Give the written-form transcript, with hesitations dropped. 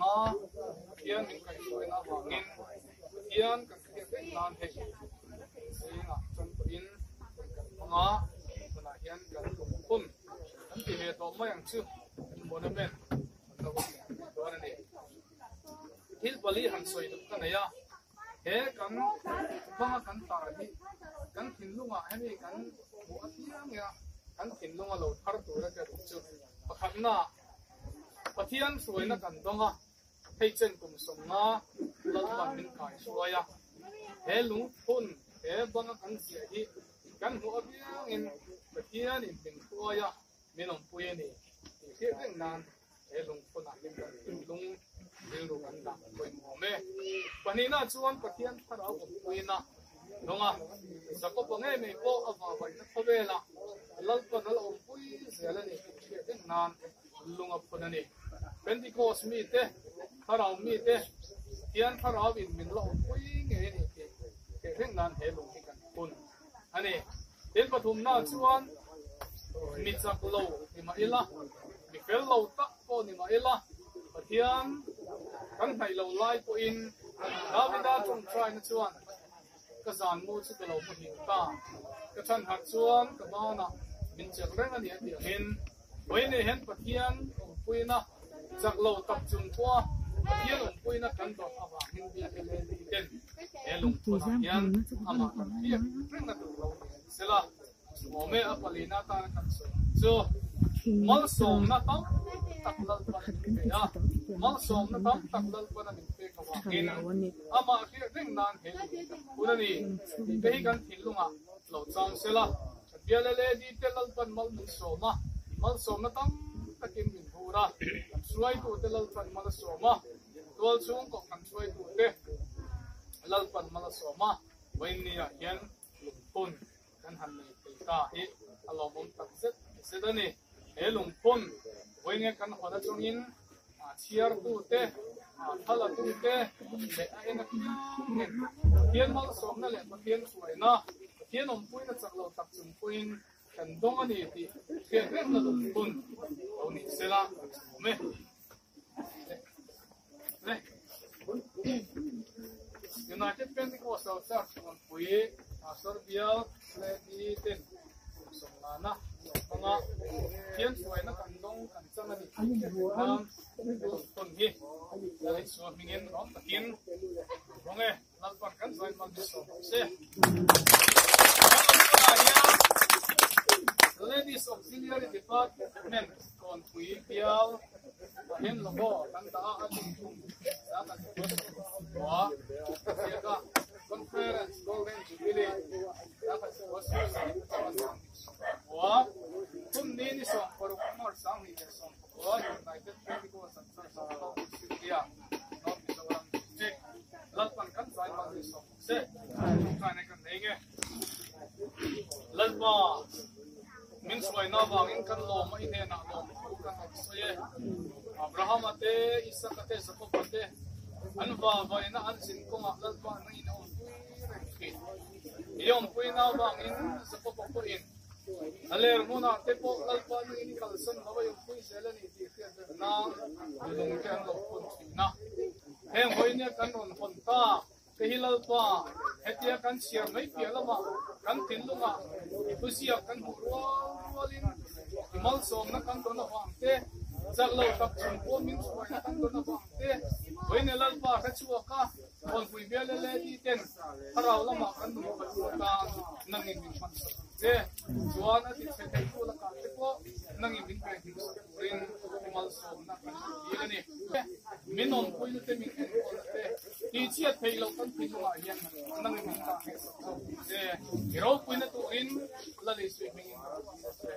nga Pathian min kaihhruaina avangin Pathian kan hriat reng nan hei zingah chuan pawhin hun kan hmang a, tunah hian kan lungphun kan ti ve tawh mai ang chu kan monument kan lo siam ve dawn a ni. Thil pali han sawi duh ka nei a, he kan banga kan tar hi kan thinlungah hemi kan hmuh apiang nia kan thinlunga lo thar tura ka duh chu pakhatna Pathian hruaina kan dawng a, hei chen kum 50 Lalpan min kai hruai a, he lungphun he banga kan ziah hi kan hmuh apiangin Pathianin min hruai a, min awmpui a ni tih hriat reng nan he lungphunah hian kan thinlung rilru kan dah pawimawh awm e. Pahnihna chuan Pathian thlarau awmpuina dawng a, Jakob-a ngei mai pawh a vahvaihna khawvelah Lalpan a la awmpui zel a ni tih hriat reng nan lung a phun a ni. Pentecost mite, thlarau mite, Pathian thlarau in min la awmpui ngei a ni tih hriat reng nan he lung hi kan phun a ni. Thil pathumna chuan mi chak lo ni mah ila, mi fel lo tak pawh ni mah ila, Pathian kan hnaih lo lai pawhin Davida tawngtaina chuan ka zan mu chu ka lo hmuhim ta, ka chhan harh chuan ka banah min chelh reng a ni a tih angin Vawiin hian Pathian awmpuina chak lo tak chung pawha Pathian awmpuina kan dawt avangin BLAD ten he lungphunah hian amah kan biak rengna tur lo ni an sela. Awm e, a palina atana kan sawi ang chu malsawmna tam tak Lalpan min pe a, malsawmna tam tak Lalpan a min pek avangin amah hriat reng nan he lung hi kan phun a ni tih te hi kan thinlungah lo chang sela. Kan BLAD te Lalpan mal min sawm a, malsawmna tam takin min vur a, kan hruaitute Lalpan mal a sawm a, tual chhungkaw kan hruaitute Lalpan mal a sawm a, vawiinniah hian lungphun kan han nei thei ta hi a lawmawm tak zet zet a ni. He lungphun vawiinge kan hawn atangin chhiartute, thalatute leh a en apiangin Pathian malsawmna leh Pathian hruaina, Pathian awmpuina chak lo tak chung pawhin kan dawng a ni tih hriat rengna lungphun lo ni sela kan sawm e. United Pentecostal Church Muanpui Pastor Bial Lady ten kum 50na hmanga Pathian hruaina kan dawng kan chang a ni tih hriat theih nan lungphun hi Lal Isua hmingin rawng takin rawng e. Lalpan kan zain mal min sawm rawh se. Ladies Auxiliary Department Kawnpui Bial Ahen Logo kan dah a a ling tum za kan kua ziak a Conference Golden Jubilee za kan kua kua kum ni ni 16 March 2019 United Pentecostal Church of India North Mizoram District Lalpan kan zai mal ni sawm bawk se. Tawngtaina kan nei nge. Lalpa, min hruaina avangin kan lawm a, i hnenah lawm thu kan rawn sawi e. Abrahama te, Isaka te, Jakoba te an vavaina an zin kawngah Lalpa nangin a awmpui reng thin. I awmpuina avangin Jakoba pawhin a ler hmunah te pawh Lalpa nangin i kalsan lo a, i awmpui zel a ni tih hriat reng nan lung te an lo phun thin a. Heng hawinia kan rawn hawn ta te hi Lalpa, hetia kan chhiar mai piah lamah kan thinlungah i thuziak kan hmuh rual rualin i malsawmna kan dawn avang te, chak lo tak chung pawh min hruaina kan dawn avang te, vawinia Lalpa hre chhuak a, Khawnpui bial leh lady ten thlarau lamah kan nun khat tur atan nangin min hman sak ang che. Chuan a ti chhe theitu lakah te pawh nangin min veng him sak turin malsawmna kan hmu dil a ni. Min awmpuina te min enkawlna te tihchhiat theih loh kan thinlungah hian nangin min dah hneh sak zawk ang che. I ropuina turin Lalisui hmingin ka rawn dil a che.